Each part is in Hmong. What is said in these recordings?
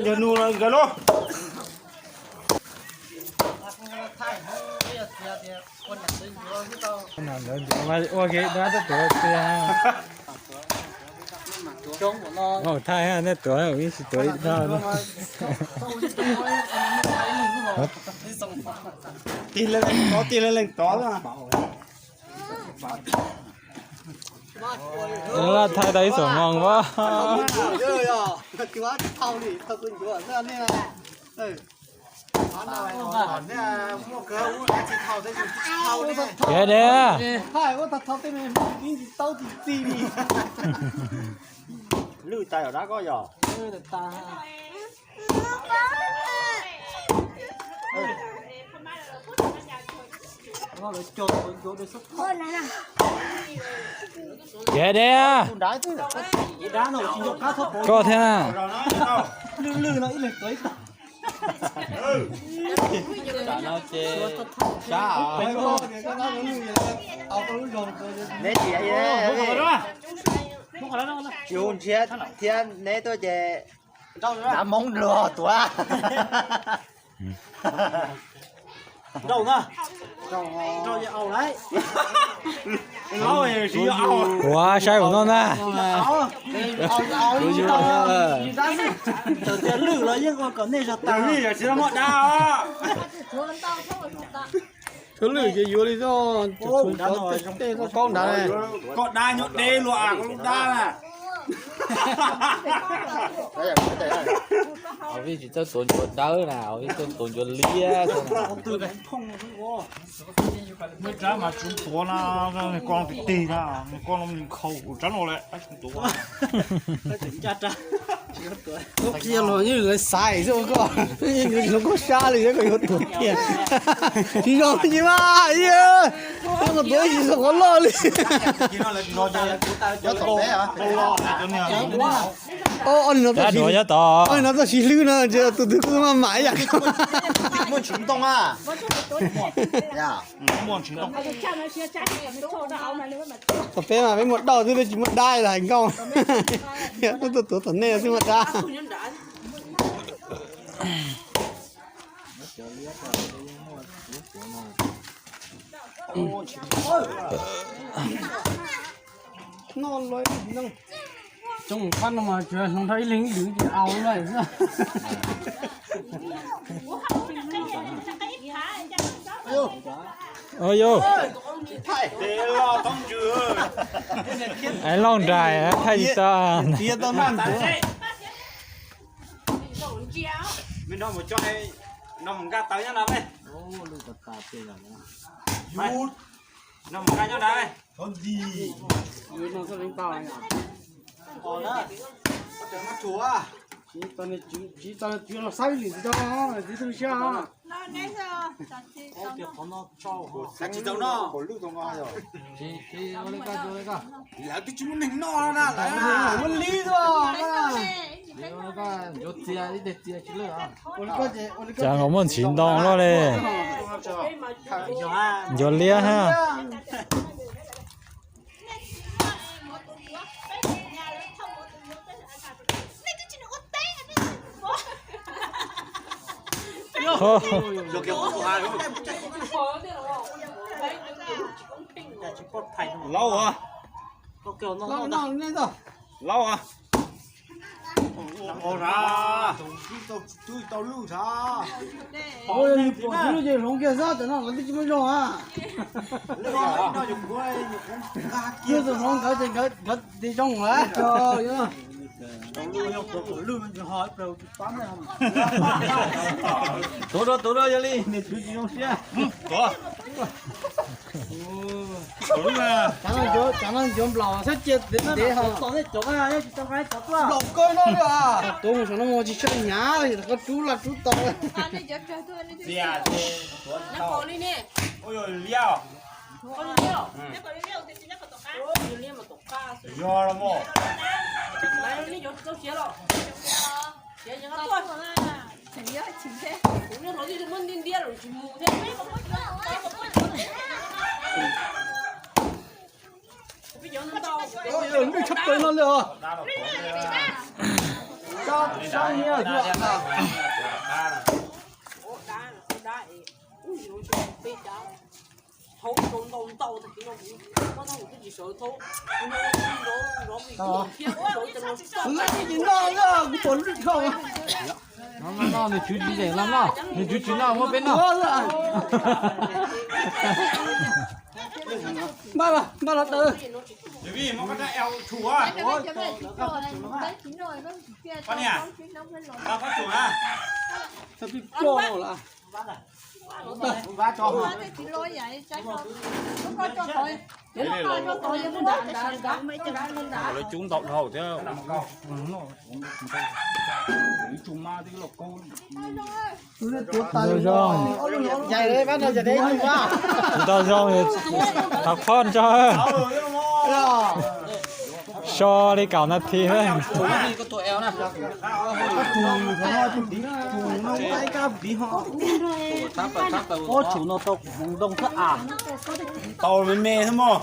Yog nug los nkawd lub. Ua ke dab tuav tiag. Thaij nej tuav ib tsis tuav ib tag. Tig leej tod, tig leej tod. Laj thaij tau ib xoom moos as. Kev de. Lwj tas yom dab koj yog. Kev de. Koj thiab. Neb tsis, tsis hu ntshiab thiab neb tuaj ces dav hmoob luag tuav. Ua saib ua no na. Lwj los yeej kom nej zog tas, lwj yog tsis muaj dab. Tshuav lwj ces yuav li txoj, tshuav tej tej kaub nrad. Koj dab nyob deb luaj, koj lub dab na. Vij tsis txawj tuav ncuav dawb na, Vij txawj tuav ncuav liab. Muaj rab mas tsis tuav na, koj tig tig na, koj nkhaus kuv rab no lawm. Qhov kiag los yeej lawv xaiv xwb koj, yeej tsis zoo koj sab li, koj yuav tuav kiag. Tsis zoo tsis mas, koj tuav tsis zoo qhov loj li. Ob, ob nim no txoj siv hlwb no, tus twg kuj maj mam ib yam. Thaum peb mas peb muaj dauj xwb, peb tsis muaj dab los hais nkauj. Tuaj tuav tom nej xwb muaj dab. Coob qab no mas tsuas hloov dhau ib leeg ib lwm ces au lawm xwb. Ov, yus, es loj nraim thaij tsis tau. Tsis tau los saib lwm tsis tau, txiv tu siab. Lawv twb tsis muaj neeg noj na, lawv muab li tuaj. Cas nkaus muaj ntxiv ntoo luaj li. Ncuav liab thiab. Laub as. Laub as. Ua tau lub ces hloov kiag xwb, cov no lawv twb tsis muaj zog a. Yog tus hloov nkawd ces nkawd tig zoo lawm. Tuav rau, tuav rau, yog li niag tswv tsis zoo siab. Tuav. Tsov no ncuav nplaum xab cia ntev ntev ho. Nplaum kawg no li. Tuav mus saum no mus tsis tshua hnyav li, koj rub laj rub tau. Yog los mas. Lwj tshaj plaws no li os. Sab nyiab. Nws tswv tsis zeem los noj, nws tswv tsis noj, muab peb noj. Npaj los, npaj los tawm. Lawv cub ntau dhau thiab. Tsis tau zoo, thov qhob tso. So li kaum nas this. Tau me me xwb mog.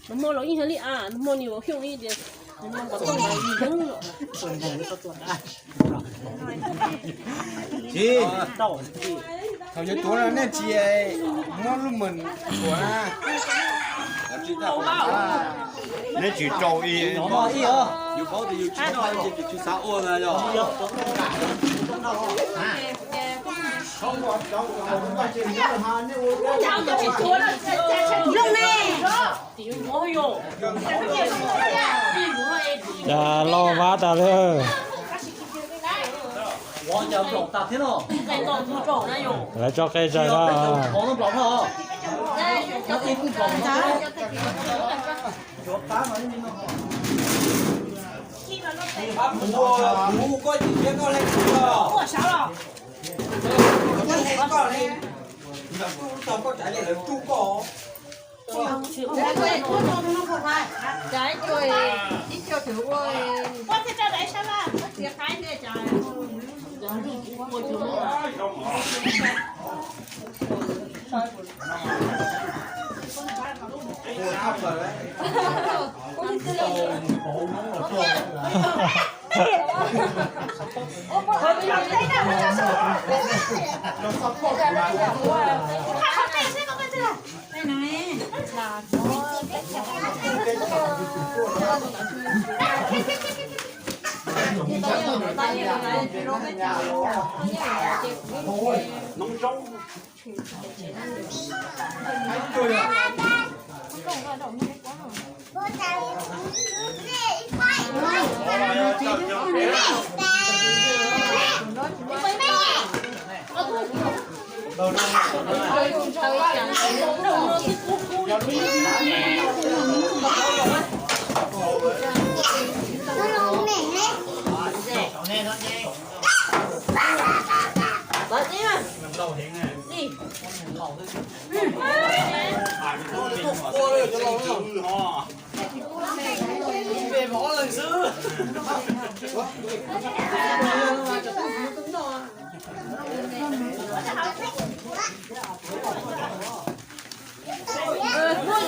Nag hmo los yeej yog li a, nag hmo nws ua xyooj ib tias nag hmo npam toj mas nws yeeb lawm. Tsis, thaum yuav tuav no nej tsis muab lub mem tuav na. Nej tsis rau ib, yus paub tias yus tsis noj ces yus tsis xav ua na yog. Cas lauj vab tas li. Lawv tso qe zais los. Muab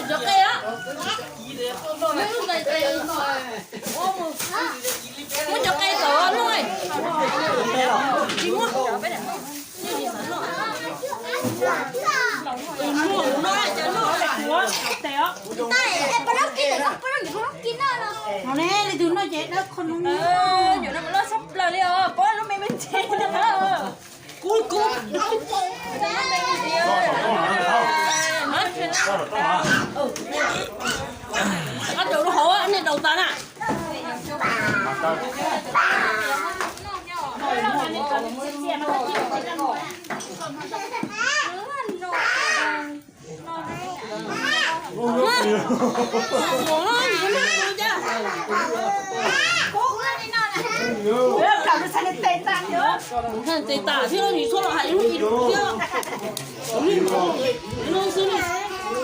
cov qe a, muab cov qe tawm no, tsis muab. Tus no, cov no. Ua, tes os. Ua ne, li tus no ces dawb qhov no. Nyuam no mas loj tshaj plaws li os, pom lub me me ntse. Kub kub. Ob daus rau hauv, nej daus tas na. Tes tas thiab, nws txhob los hais lub i thiab. Nws no xwb,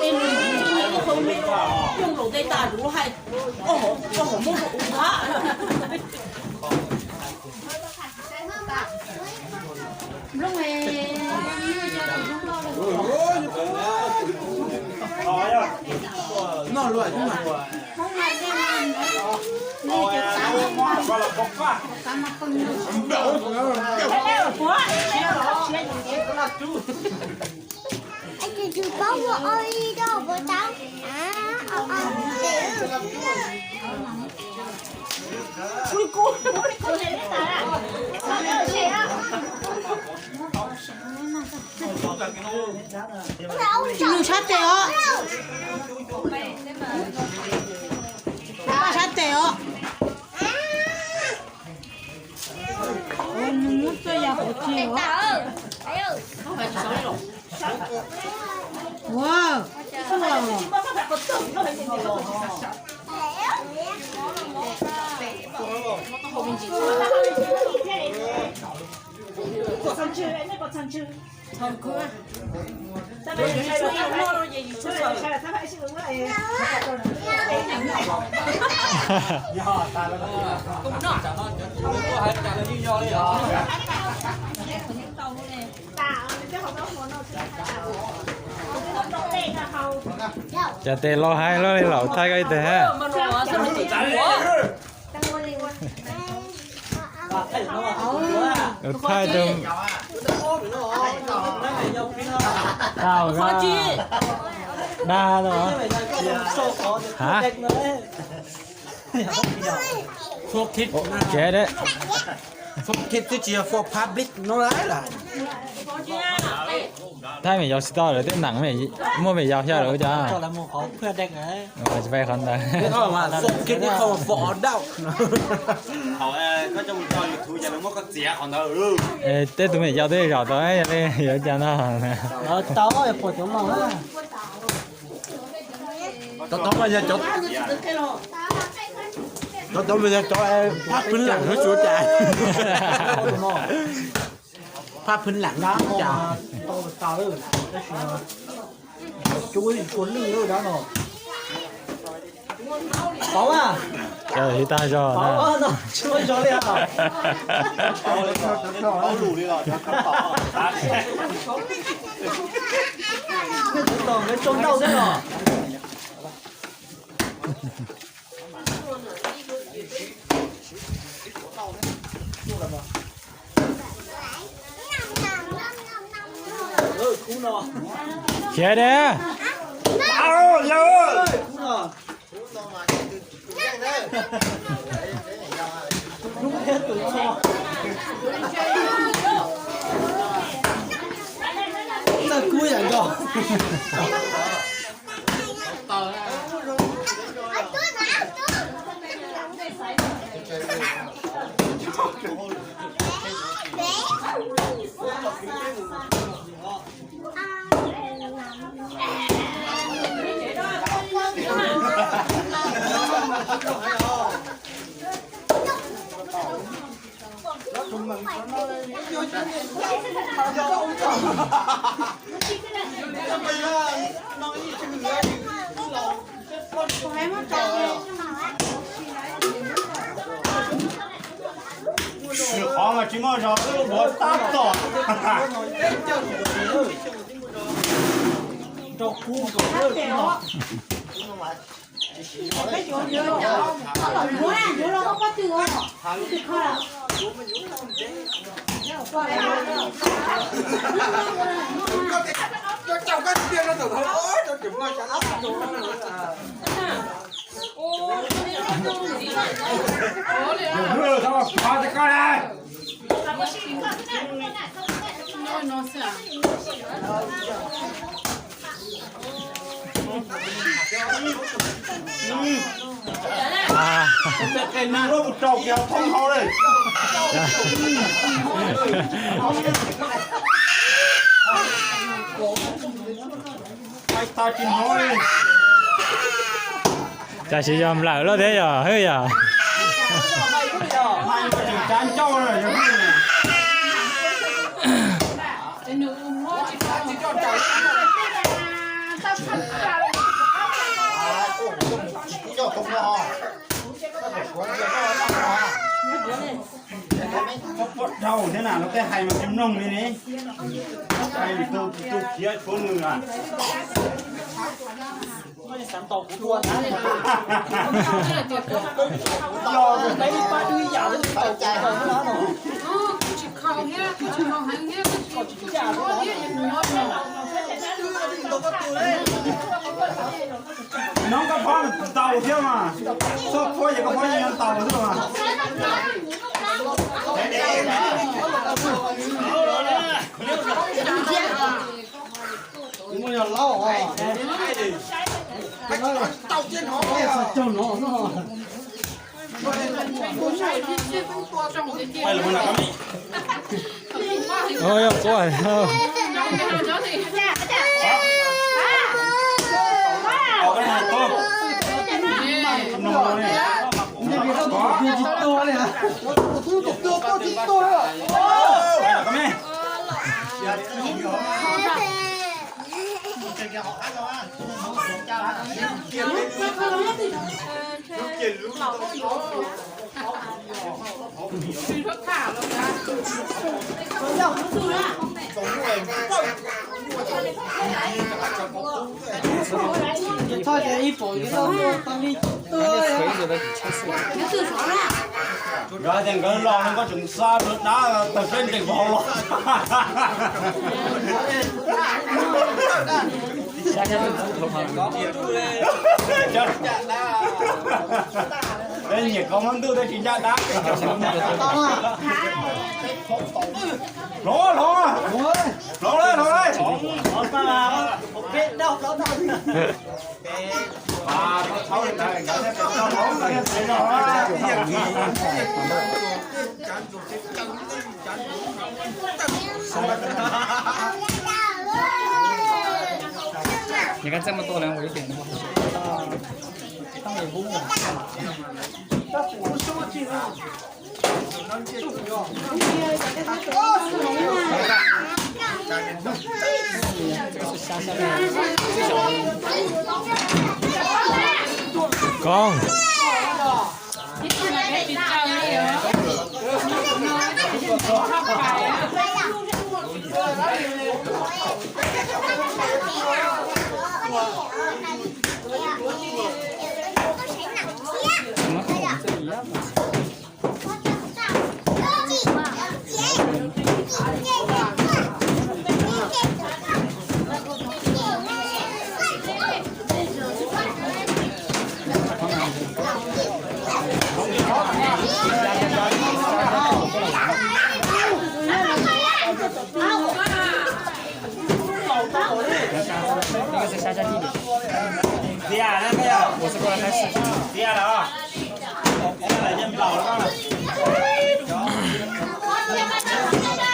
es nws ib qho me, coj nplaum tes tas rau hais, koj hom muab rau kuv thab. Nws sab tes os. Sab tes os. Nws muab txoj ya pov tseg os. Ua, Cas tes los hais lawm, laus thaij koj ib teg. Thaij tus, tau, dag tau. Hả? Kiv de. Kiv twb tsis yog for public no lawm. Thaij me nyuam yaus tsis tau lawm, tej neeg muaj me nyuam yaus xyaw lawm cas. Tsis pais qhov ntawd. Tej tus me nyuam yaus twb zaum tau, yog li yuav cas no. Cov tod mas yog cov, cov tod mas yog cov phab pwg leem xwb cas. Phab pwg leem cas. Pov a, tag zog na. Tag zog li os. Tau ntau thiab los. Khiav de. Txawj kub yam nkaus. Nws qhov mas tsis muaj zog xwb, luav tab tom. Tam sim yog nplawm loj thiab yog hwb yog. Dhau thiab na, lawv tej hais mas tsis mloog li ne. Hais tu khiav tshuav nws a. Nov koj phob ntaus thiab mas, txhob phuab ces koj phob ntaus xwb mas. Yog tias nkawd los no koj tseem xa dab tawg peb nrees vau los. Peb nyiam koj muab ntuj tej tsis ncaj dab. Hloov, hloov, hloov, hloov, hloov. Ni kan txaj ma tuaj le ua ib tiam no.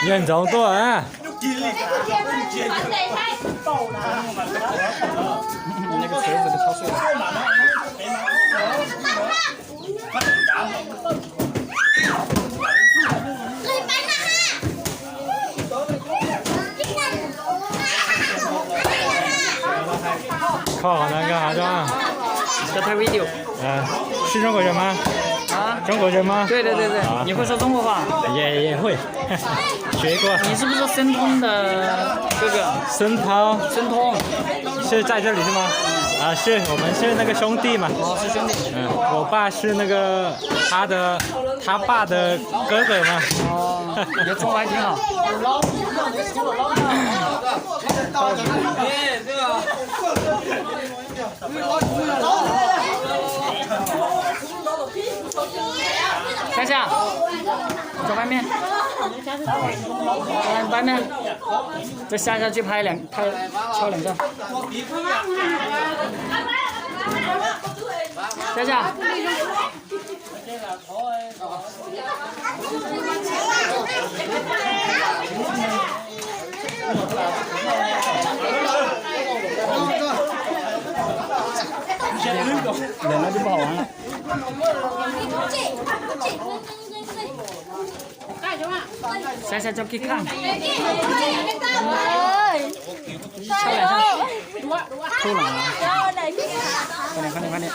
Yawg Ntxoov tuaj a. Kho qhov no, kho qhov no. Cho thay video. À, 是中国人吗？啊？中国人吗？对对对对，啊。你会说中国话？也，也会。学过。你是不是申通的哥哥？申涛。申通。是在这里是吗？啊，是，我们是那个兄弟嘛。哦，是兄弟。嗯，我爸是那个他的，他爸的哥哥嘛。哦，你的中文还挺好。 开下，走外面，来外面，再下下去拍两拍，敲两下。下下。 Saib saib tsob kib khaj. Saib saib. Khaj los. Khaj ni, khaj ni, khaj ni.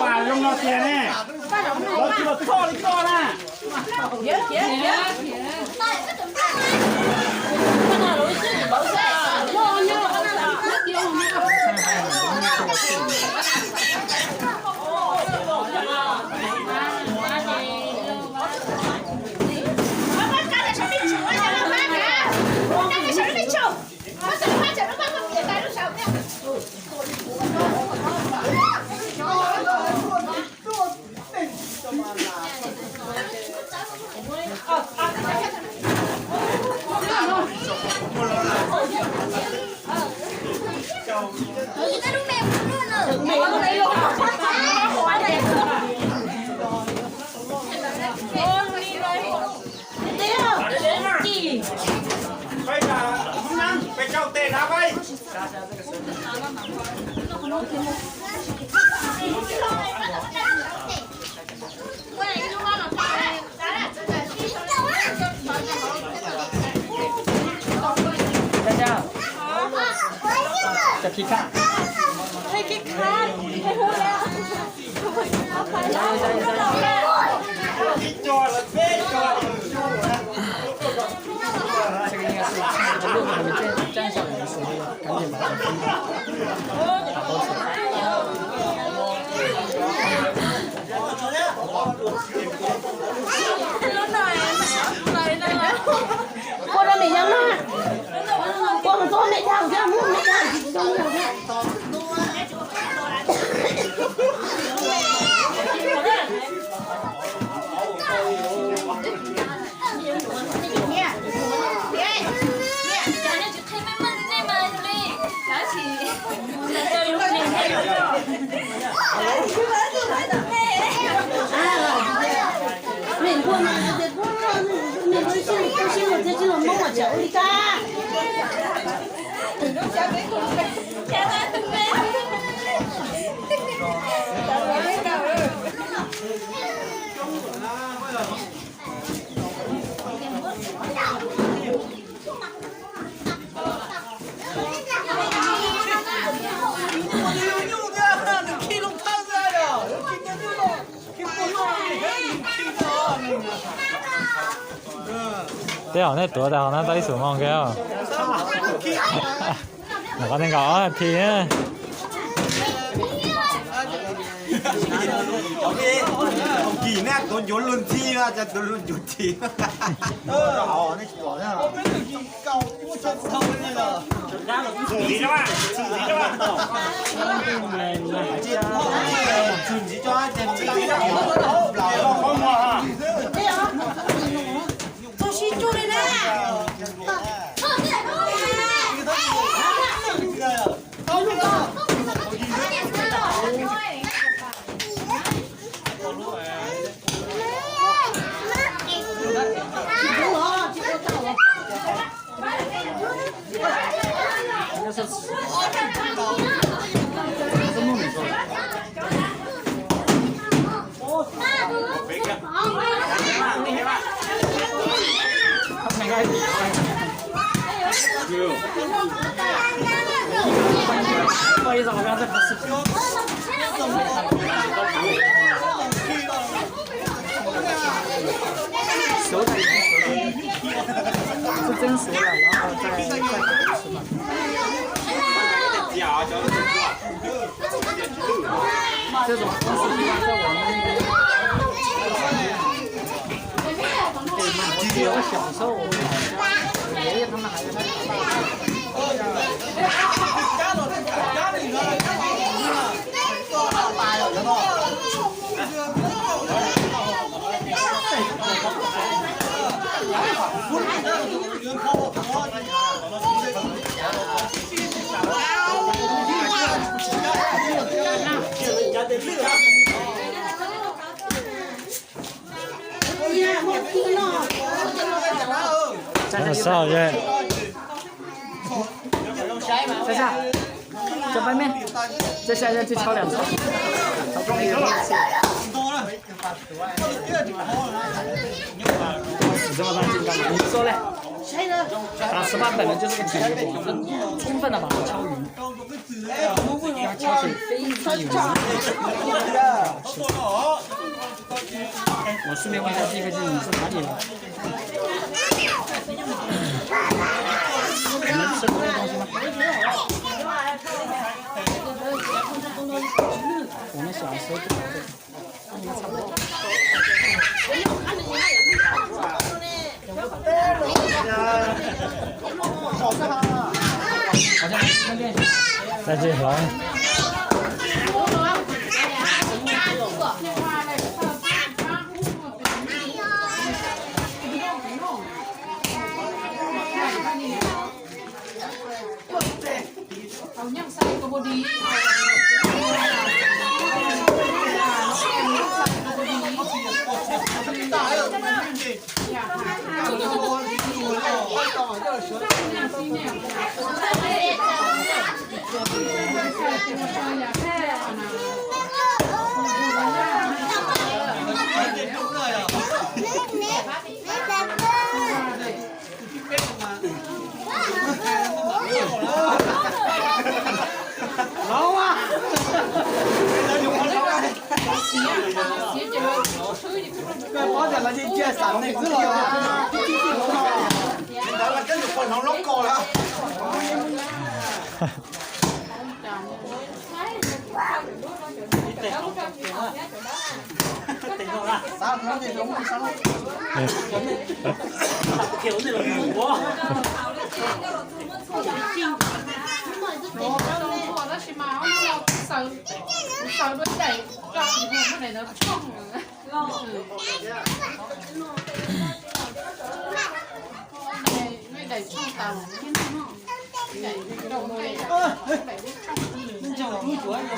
Pas zoo no tiag ne. Lawv tsis los txhoj li koj na. Cov khib khaj. Ua rau mem nyob na. Ua hauv txoj mem dhau thiab, muab mem dhau. Tej zaum nej tuav tas hauv no tau ib xus moo kiag. Nws qhov nees nkaum ob nas this. Tus kis nej tuav ncuav luag ntxhi, cov tuav luag ncuav thim. Sao vậy? Sao sao? Cho bác mẹ. Cho sao cho chị cháu làm sao? Cháu không hiểu. Chỉ cho mà chị làm lý do này. Tám mươi ba bảy nó就是个体力活，充分的把它敲匀。敲成飞机油。我顺便问一下，这个就是你是哪里人？你们吃过这个东西吗？我们小时候不搞这个。 Tab sis mas kuv xaws, kuv xaws duab daim rau, kuv muab daim ntawd tshooj. Daim tshooj tas, daim rau, daim lub tshooj.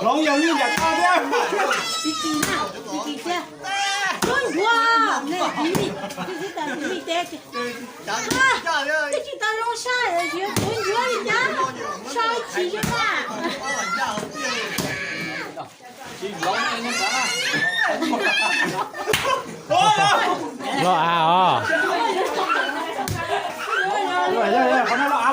Hloov yog yeej yam koj thiab. Tib tsis tau zoo sab, kuv ncuav li cas so ib chim xwb na. Loj av os. Qhov no loj av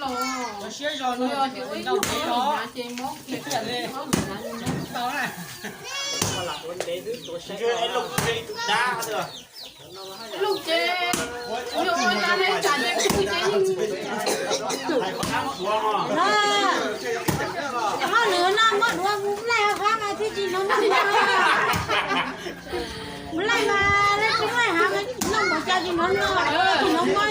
lawm. Siab zog no, ces mob kiag, mob kiag. Lub ces, yog ua cas ne, tsam ces kuv ces. Ho nws no muab duav mus laij hab mas twb tsis hnov noj. Mus laij mas laij tsis laij hab mas noj npaum cas tsis hnov noj, tsis hnov mob.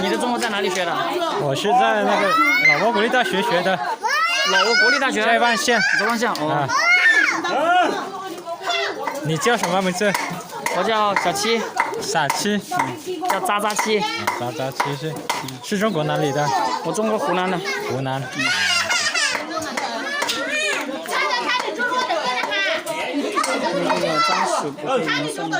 你的中文在哪里学的？我是在那个老挝国立大学学的。老挝国立大学？在万象。在万象，哦。啊。你叫什么名字？我叫小七。小七。叫渣渣七。啊，渣渣七是，是中国哪里的？我中国湖南的。湖南。那个张叔不会能算吗？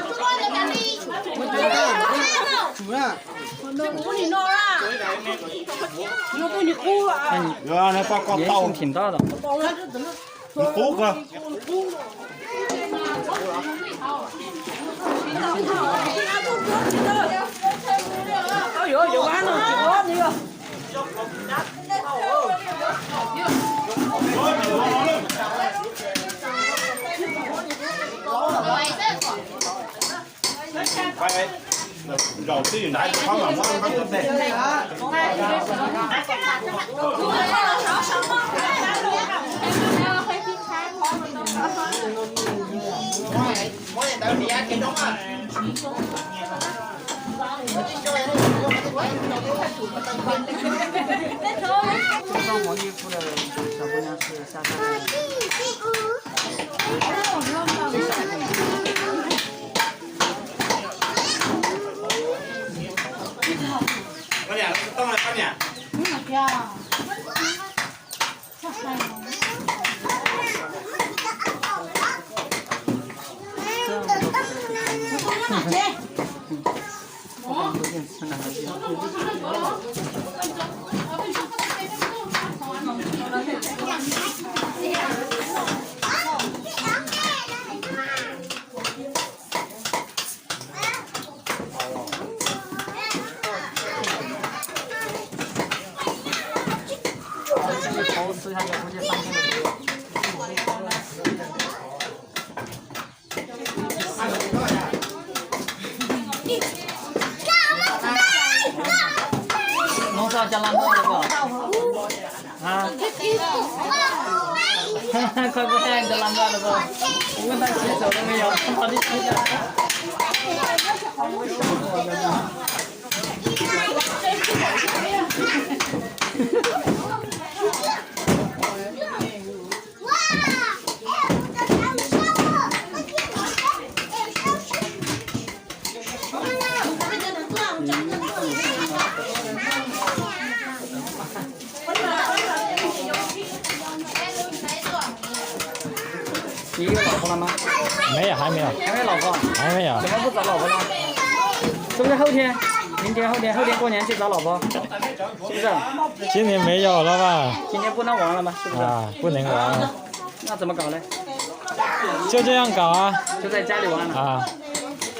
年数挺大的。 穿黄衣服的小姑娘是下山的。 Nov txog cov las nkauj los puas? Hais, koj kuj hais cov las nkauj los puas? Kuv kuj tab sis txawm los me yog txog tib si. 你有老婆了吗？没有，还没有。还没老婆？还没有。怎么不找老婆呢？是不是后天？明天、后天，后天过年去找老婆，是不是？今年没有了吧？今年不能玩了吗？是不是？啊，不能玩了。那怎么搞呢？就这样搞啊。就在家里玩了。啊。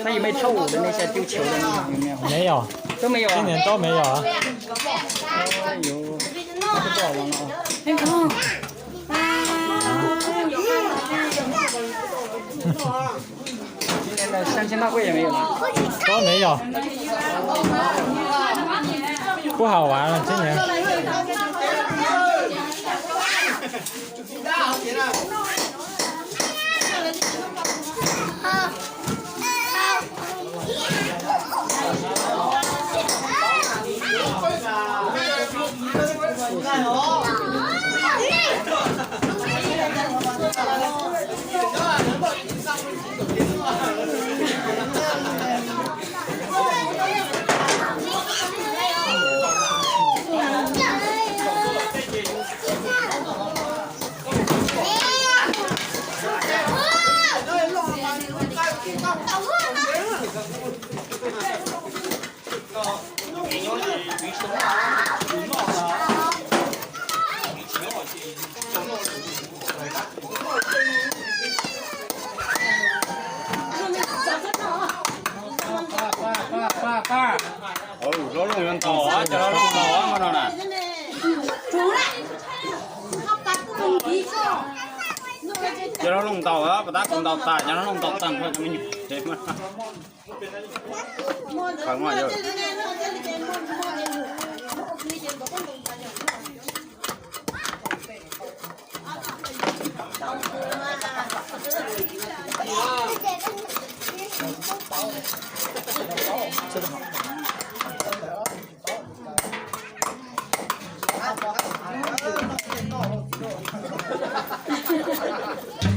那有没有跳舞的那些、丢球的那种？有没有？没有。都没有啊？今年都没有啊。哎呦，那就不好玩了啊。 今年的相亲大会也没有了。都没有，不好玩了，今年。 今 Cov hlob looj ntaus, pas tab kuv ntaus tas, cov hlob looj ntaus tag nrho cov me nyuam.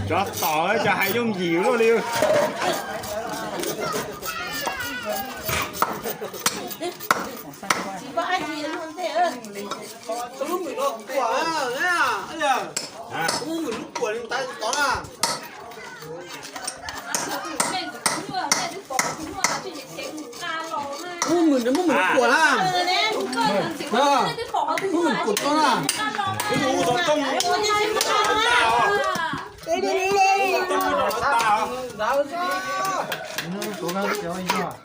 Cov tom cov hais yooj yim luaj li. Ub, mwm, muab mwm kuam na. Muab mwm kuam tau na.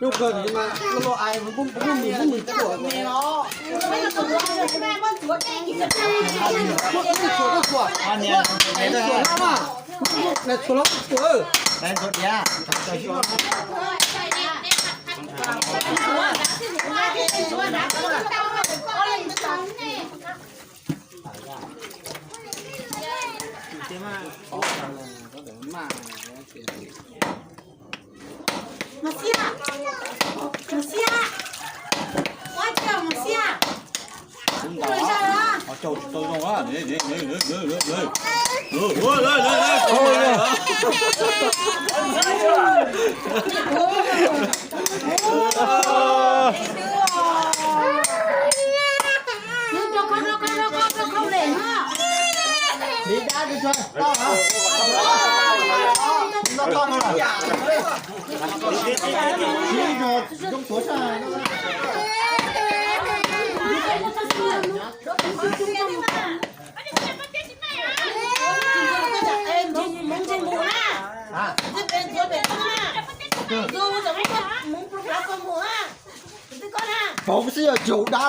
Nyuj kawg mas loj loj ai, muab mwm, muab mwm kuam. Kuam, kuam. Kuam, kuam. Kuam, kuam. Mas xiab, mas xiab, ua cas mas xiab. Paub xwb yog caug dab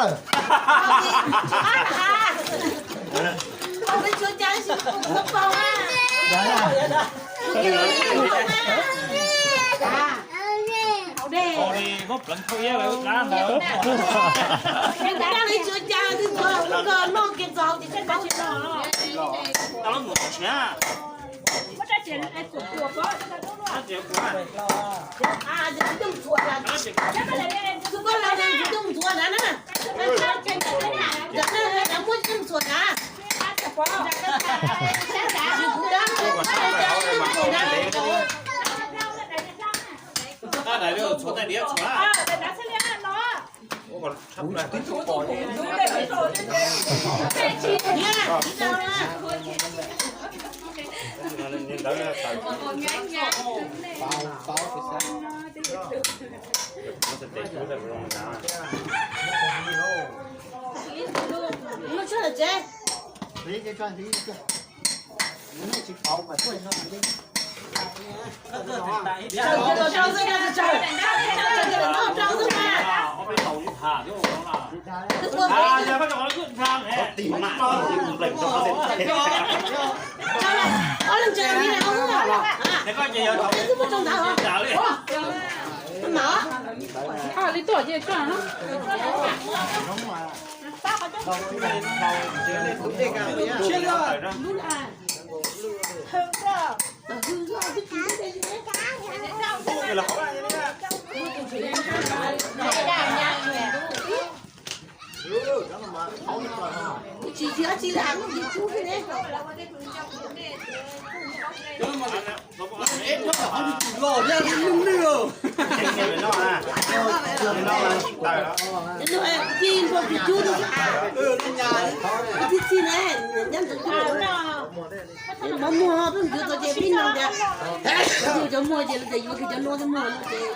lawm. Mov muag peb mus yuav tau ces peb nug tias, yuav cov muag ces lawv tias yuav kiag cov no muag no ces.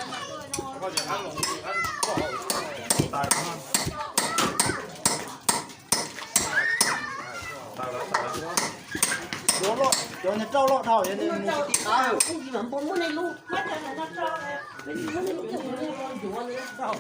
Cov niag rauj loj dhau, cov niag mus tsis tau.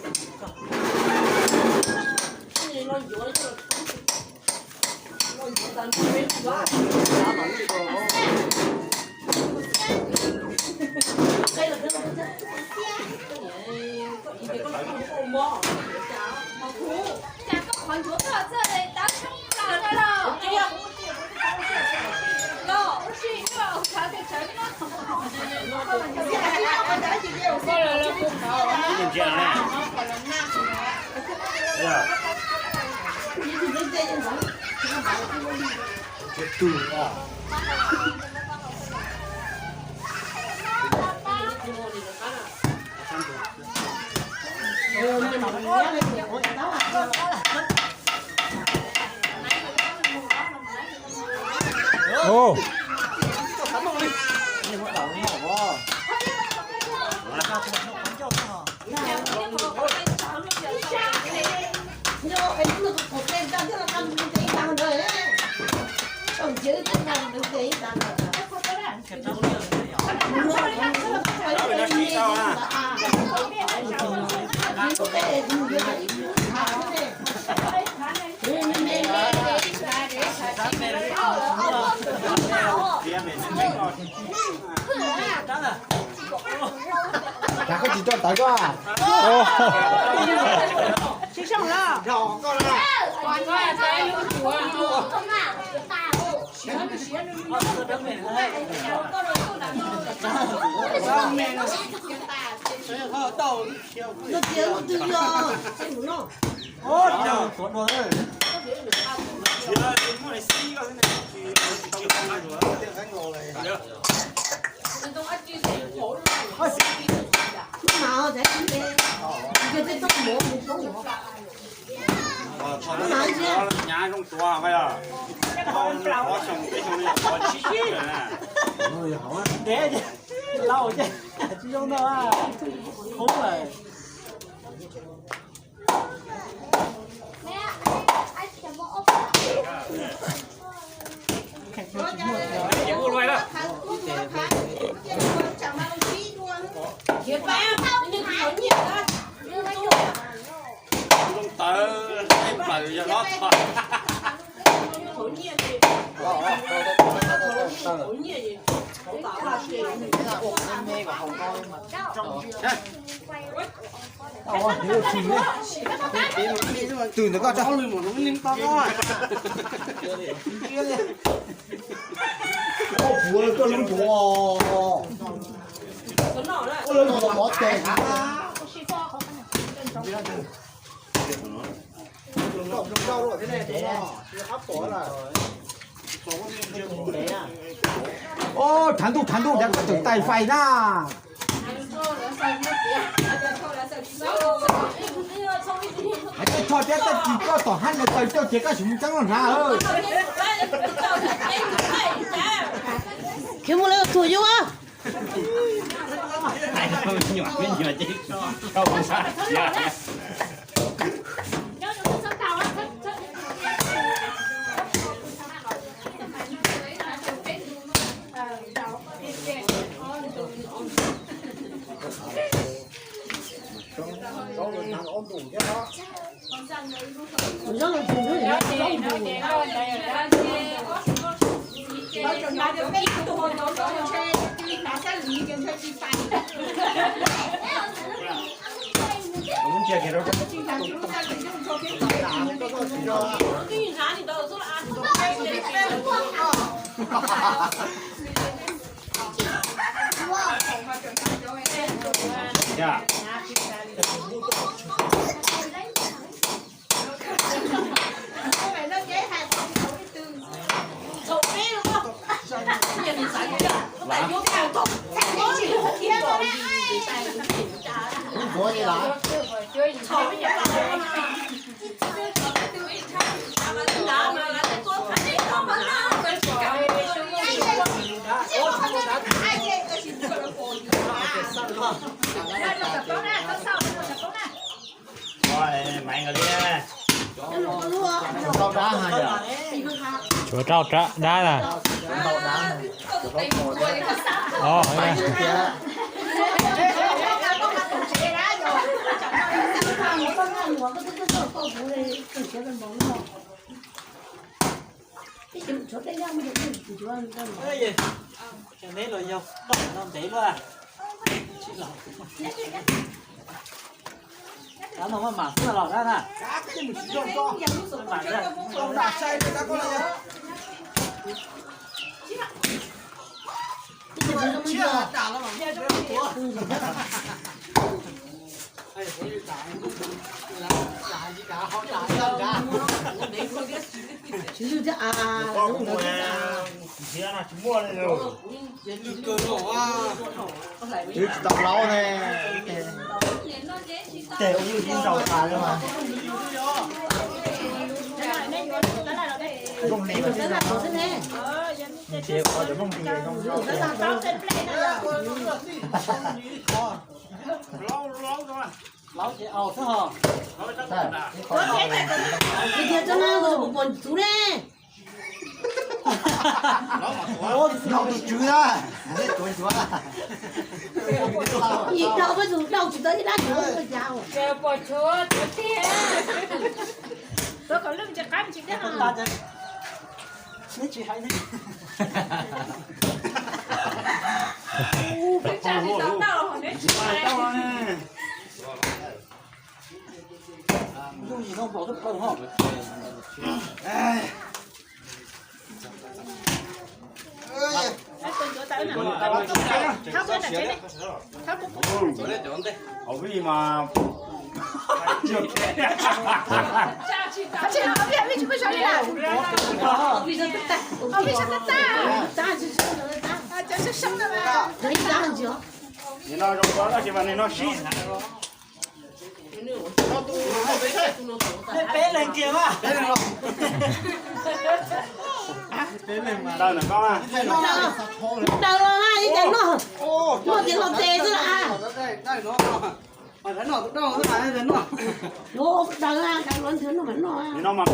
Cas koj tsis tso tawv koj? Ntev lauj, tsis zoo no, qub lawm. Tawv plaws yog no. Twm ntawm koj tso. Koj puav koj lub ntuav. Koj lub ntuav mov tes. Ov, thav ntuj thav ntuj, koj tseem tais fais na. Hais koj tso thiab, koj tsis koj tom hab no taw coj ces koj sim mus txeeb los hnav. Khiav mus lawm tuag yub. Maiv nkawd thiab. Tshuav rau dab na. Neb los yog koj no ntev luaj. Cov no maj mam xwb los dab na. Twb tsis tau laub ne. Ces ua yus tib nraus tas li mas. Zoo li mas tib nraus. Ces ua cov nplooj nti zoo. Laub ces aus xwb ho. Tias tso no tus pom txuv ne. Laub tus tswv na, nej tuav ncuav. Yim dhau peb tus dhau tsis tau ib dab tsuav ua cas. Pom tshuav tsuav tiag. Tuav kom lwj tsis qab tsis tiag. Neb tsis hais li. Tsis tau tau neb tsis hais. Lub yim no npaum lub plaws ho. Hauv peb mas no zoo no ces mas nim no sib. Peb leeg kiag mas. Daws na koj na. Daws los na, ib cov noj, noj ces los tes xwb las. Daws na, daws los nthwv noj mas noj. Nim no mas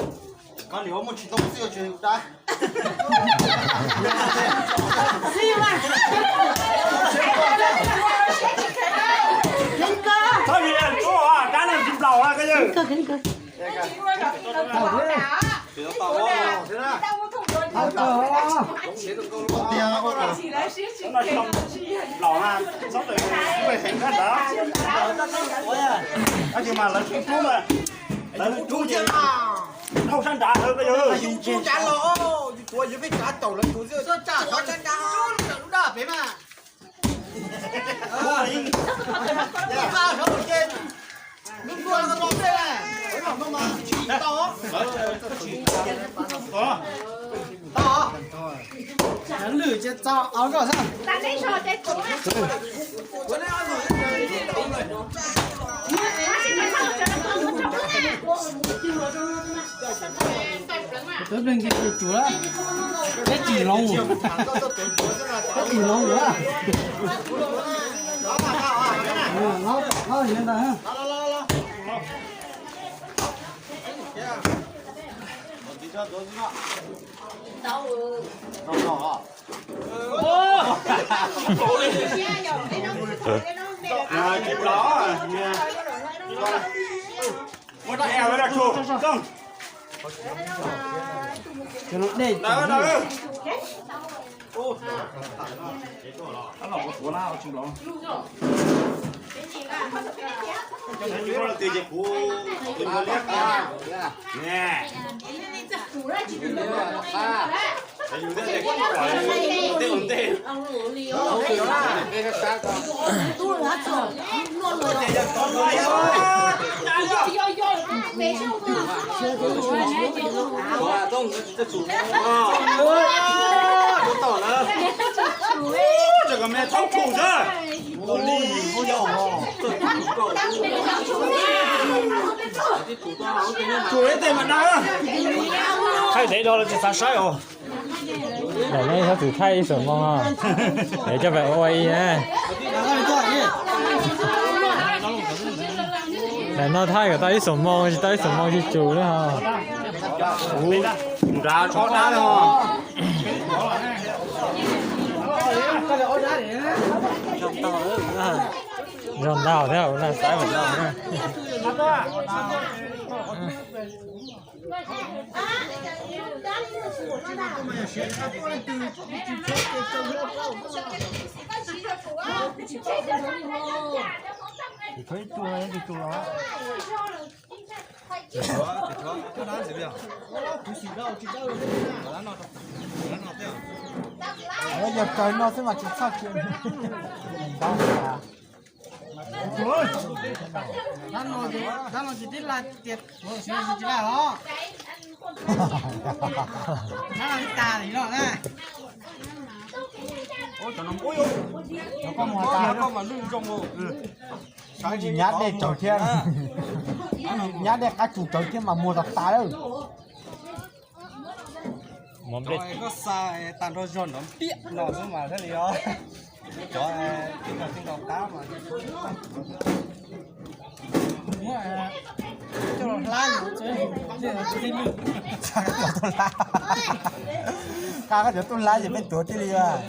koj nim ua muaj tsis tau xwb tsis dab. Txhob li ua dab no tsis nplaum na koj yawg. Nplaum na, txhob heev koj ntawd. Tab sis mas lawv tsis rub mas, lawv rub ces dhau sab nrad lawm koj yawg. Yus tsav los, yus tuav yus peb tsav caum lawv tus xwb, tsav sab nrad, lub daj pem mas. Lwm ces txo au koj xwb. Peb peb nki tus tsuav, peb tsis loo, peb tsis loo lawm. Lov, lov ntag. Ua dab eo dab tshua, txooj. Cov no dej. Thaij dev no los tsis xav saib os. Daim no yog txwm thaij ib xoom moo os. Es coj pem ua ib na. Daim no thaij kom tau ib xoom moo, tsis tau ib xoom moo tsis tsum li os. Zoo ntau thiab, ua na saib mas ntau na. Yog raws no xwb mas tsis txhob kiag. Dab no ces tib laj tias tsis laj os. Dab no ib tag li no na. Tsis nyab dej tsawv thiab, nyab dej qab tsuj tsawv thiab mas muag tas tas lawm. Cov koj xa tag nrho zog nrov npiaj no xwb mas thiaj li os. Cov tib nkaus tib nkaus qab mas. Qab koj cov tub hlab ces peb tuav tib li os.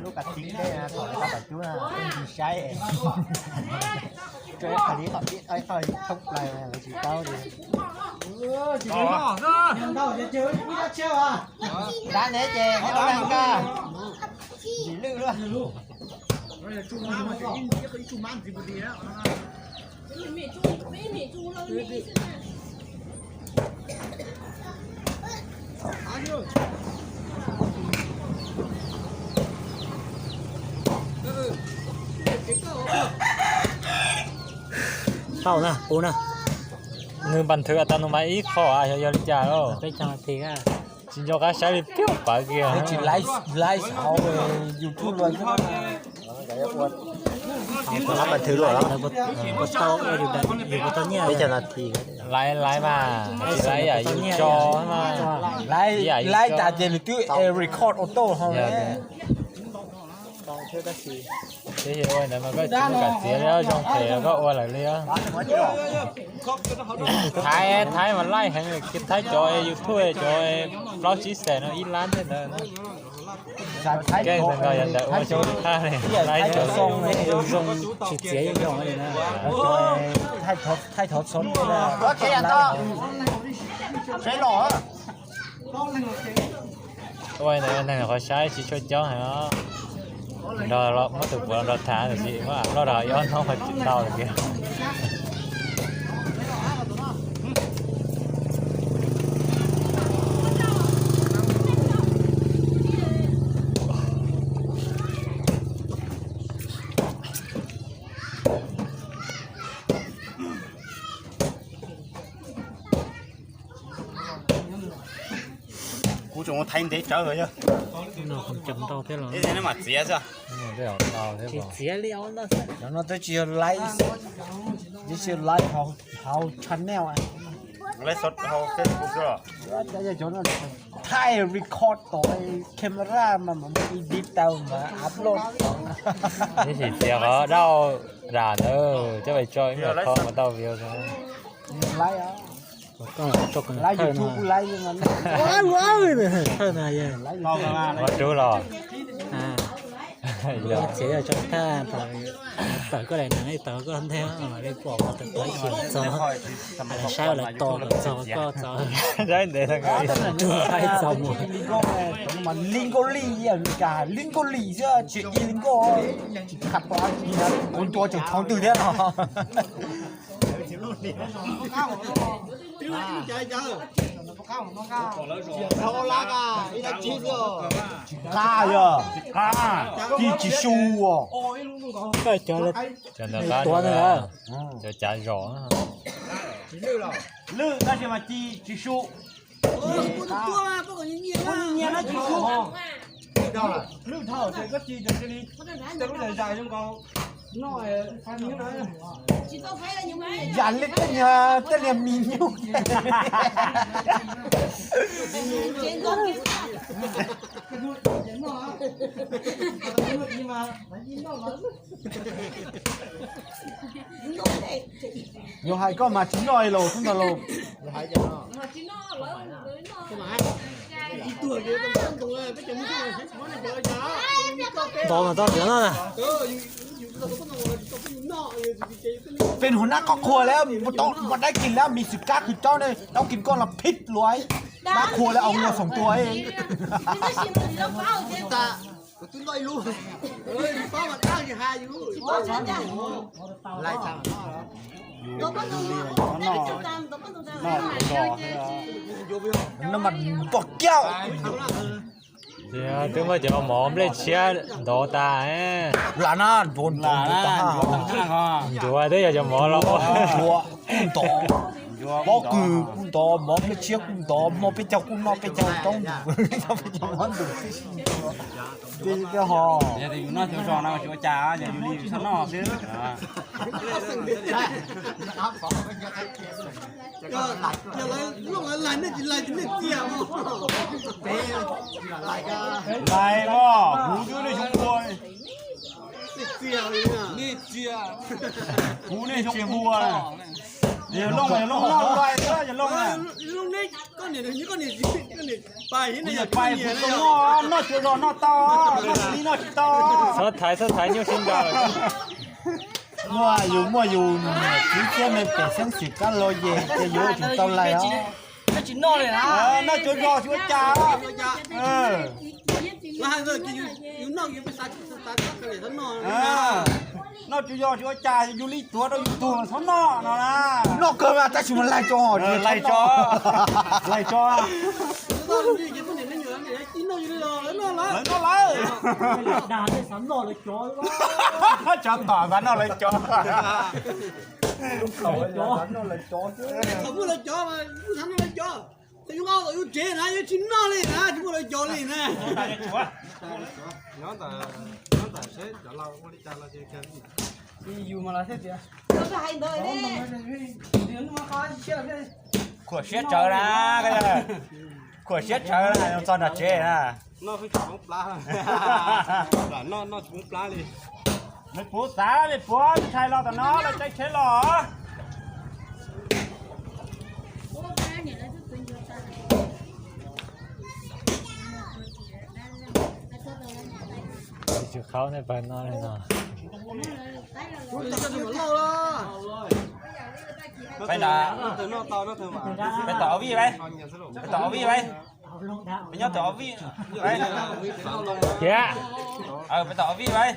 Lub kav tib teb thaum lawv qab pam cub na, peb ntsis saib. Tso ib qho li qhov pib, ib qho thoob plaws lawv tsis paub li. Dab neb ces neb ua dab nka. Dim lwj luaj. Tau na, pub na. Nws npas thwv tau nws mas ib qho yog yog li cas los? Peb caug nas this. Tsis nco qab saib li peb pawv kiag. Tsis live hauv YouTube los. Npas thwv luaj los? Puas tau ua yus puas tau nyiaj? Peb caug nas this. Live live mas, live yam yus tso mas. Live tas ces nws twb record auto hauv. Tab sis ua ntawd mas koj tsis muaj kam txiav li, zoo phem los koj ua lawm li. Thaib, Thaib mas laij heev, Thaib cov YouTube cov plaub tsib xees no ib lab thiab ntawd. Keej ntawd yog ntawd ua tsis thaj li. Thaib cov zoo, zoo tsis txiav yeej zoo li na. Thaib thov txhob. Ua ntawd neeg qhov saib tsis tshua coob heev os. Nrog muab tus puav los nrog tham tiam sis muab am loj rau ib ob hnub ho tsis tau lawm tiag. Kuv tseem ua Thaib ntev tsawv lawm yog. Neb mam txiav xwb. Txiav li no twb tsis yog live, twb tsis yog live hauv channel. Live hauv Facebook xwb. Thaij record tom camera mas mam edit tau mas upload. Neb sim txiav qhov dauj dam ntawd coj pais tso ib qho mas tau view. Live YouTube kuj live. Ua rub los. Txiav yog tso thaj tawm koj daim neeg, tawm koj ntej, pom tawm tawm xyem txog, saib lawv tos kom txog koj txog. Li nkauj li, li nkauj li xwb, tsis li nkauj, tsis khab kuv ntua tseem thaum twg thiab no. Tsis qab yog, tsis qab, ci tsis su os. Cov ntawd qab, cov cav zos. Lwj tab sis mas ci tsis su. Nyias na tsis su. Lwj dhau ces koj ci ces cia li, tej lub zais zoo nkaus noj. Yam li tej niag, tej niag mis nyuj. Yuav hais koj mas tsis noj li los tub ntawd los. Ntov mas tau tiav no na. Peb hnub nab qhov qhua lawm, mus tau mus dab kis lawm, mis xwm kab khwv caub ne, tau kis koj los phij luaj, nab qhua lawm, au ua xoom tua. No mas pom kiag. Twb muab cov mov nplej tshiab ntov tas. Lam na, ncuav ncuav tas. Ncuav twb yog cov mov los. Ncuav kuj ntov, pob kws kuj ntov, mov nplej tshiab kuj ntov, muaj peb caug kuj noj peb caug roob, peb caug mov ntuj tib si. Ces ho yus noj cov zog no tsis ua cas, yog yus li yus txhob noj xwb. Lawv lais nej tsis lais ces nej txiag. Lais os, kuv twb nej xyoo ua. Kuv nej xyoo ua. Yog Looj, yog Looj noj lais, yog Looj. Noj cov zog noj tau, noj tsis li noj tsis tau. Txhob thaiv, txhob thaiv nyuj sib nraus. Muaj yus, muaj yus niam txiv thiab me pem xeeb xwm kab los ces, ces yuav tsum tau lais os. Noj cov zog tsis ua cas. Noj cov zog tsis ua cas, yus li tuav rau yus tuag txhob noj no na. Noj kawg mas tab sis mas lais tso, lais tso, lais tso. Lawv noj lawv. Tsov tom xav noj lawv cov. Muaj lawv cov, lawv cov. Yus nqa tau yus tsev na, yus tsis noj li na, tsis muaj lawv cov li na. Nyob ntawm seb cov laus ua li cas los ces yus mas los thiaj tias. Khuam siab tsawv na, khuam siab tsawv na, txog nram tsev na. Noj tsis poob plab, noj tsis poob plab li. Mej puav xav, mej puav ntshai los tom no lawv caij tsheb los. Tsis qhaub nej pawg no li no. Peb tom, peb tom ob vij, peb tom ob vij, peb nyob tom ob vij, peb, peb tom ob vij, peb.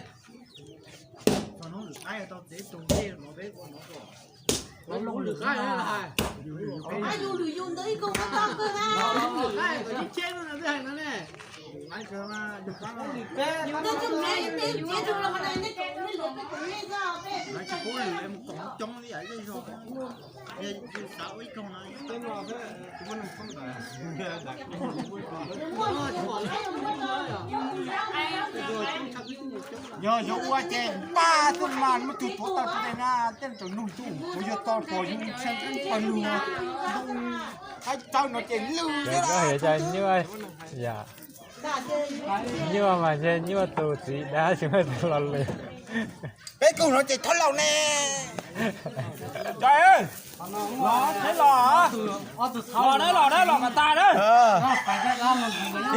Yog yuav ua ces npaj xwb mas muab tug tuav tau rau tej na, tej tau nug tug, kuv yog tau pom yus tshee pawg lug, qaib tsawb no ces lwj xwb. Nyuaj mas ntshe nyuaj tus txiv dab tsis muaj tus los lwm. Peb kaug no ces thob laus ne. Los, los, los kom tas na.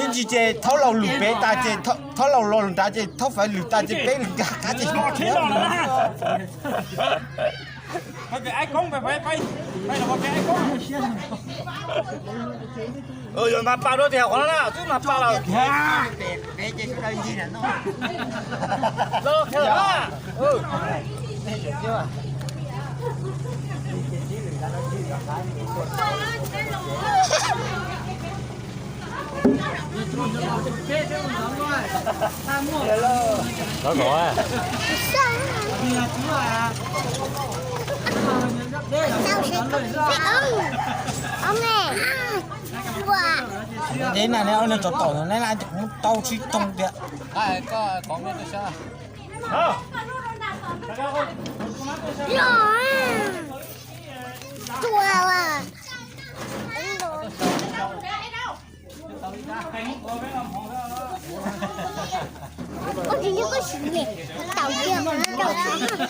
Ib ntsis ces thob laus lwm pem tas ces thob laus los nrad ces thob faiv lwm tas ces peb lwm nrad qab ces. Yog mas pas rau tias qhov no na, twb mas pas lawm. Deb na, neb ob leeg tsov tom no, neb kuv tau tsis toog tiag. Los.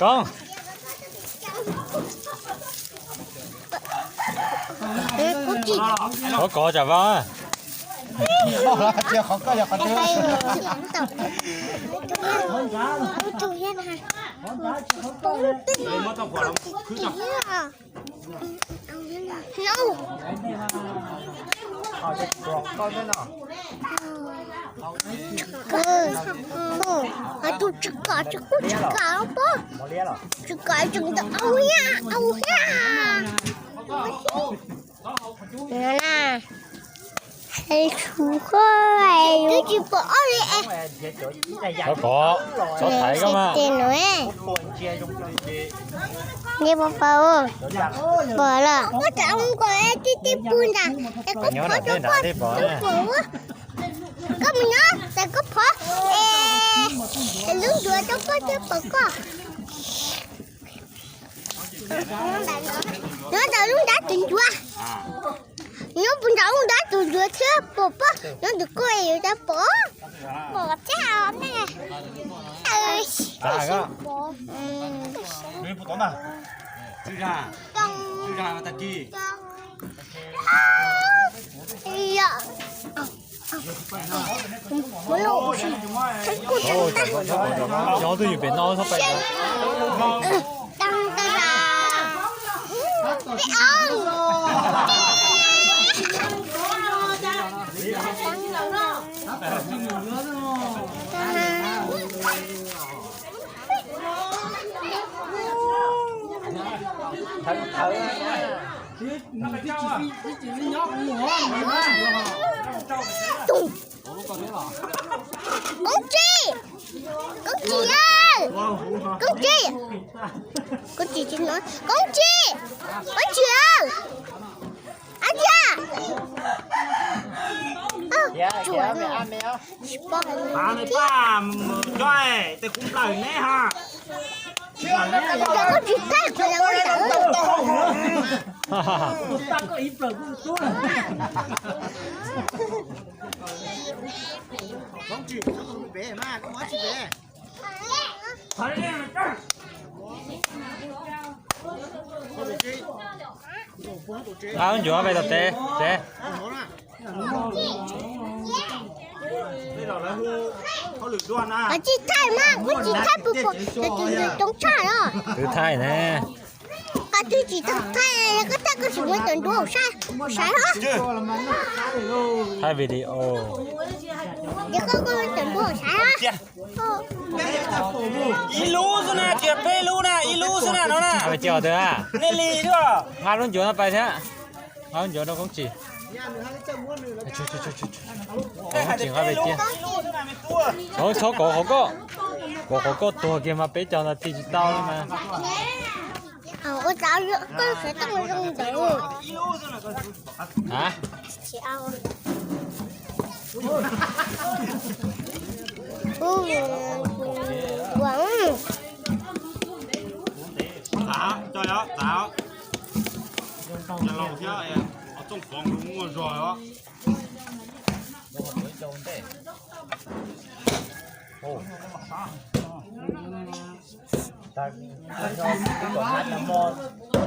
Koob, qhov kos tsam vab. Tus tsis kam, tsis kam pob, tsis kam tseem ntawm au hiab, au hiab. Hais tsuv koj, twb tsis pom ob li es. Kov, kov thaiv koj mas. Ces no, nej puas pom, pom los? Koj tseem mus kom tib tib pug ntag, es koj phov rau koj, koj pom, koj mus nyob tas koj phov, es lub ncuav rau koj thiaj pom koj. Nyob ntawm lub nrab tus ncuav, nyob puag nram lub nrab tus ncuav thiab pom pob, nyob ntawm koj yuav tau pom, pom thiab ne. Nyob twj ywm pem no txhob pais. Koob Tsis, Koob Tsis, Koob Tsis, Koob Tsis, Koob Tsis, Koob Tsis, Ab Tsia. Tsis pom. Tej kuv nplawm neb ha. Koj tsis thaij kuv los ua ntawd. Nqa lub ncuav pem tom tsev, tsev. Koj tsis thaij mas, koj tsis thaij puas pom, tus ntawd coob tshaj os. Twb thaij ne. Koj twb tsis tau thaij, koj thaij koj tsis muab cov nruab hauv saib, saib os. Thaij video. Ces koj, koj muab cov nruab hauv saib os. Ib lub xwb na, tsis peb lub na, ib lub xwb na no na. Nej li, nqa lub ncuav no pais thiab. Nqa lub ncuav rau Koob Tsis. Koob Tsis nqa pem kiag. Txhob kov qhov koj, kov qhov koj tuag kiag mas peb caug ntawd tig tsis tau li mas. Txav, coj yog txav. Yog laus thiab, txooj pov muaj zog os.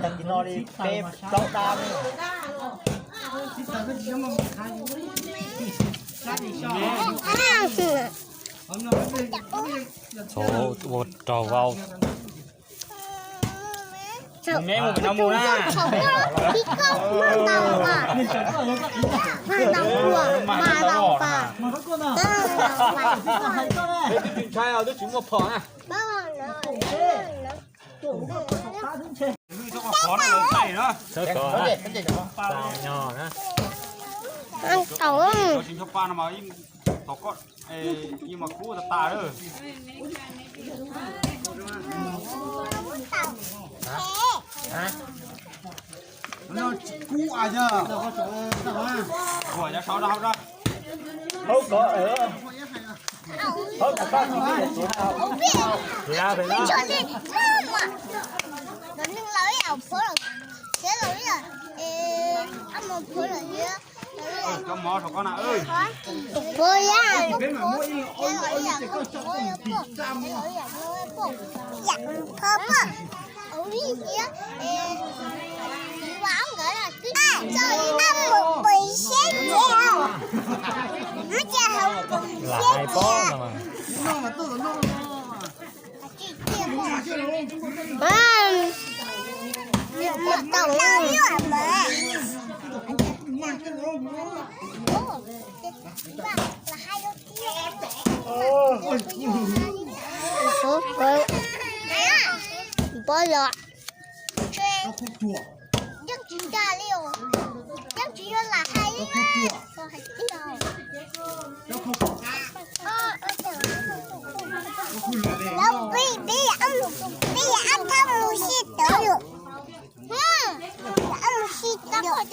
Tag kis no li peb plaub dab. Txhob ua raug vau. Thawb kov, xav nyo na. Yam phob poj. Ab, mus pem siab ces, mus ces hauv pem siab ces. Mus tau nyuaj mas. Pob los. Yeej tsis nkag li os. Yeej tsis yog lam hais li na. Lawv pib, pib yam, pib yam ab thab mus sib tawv lawm. Yam ab mus sib tawv lawm.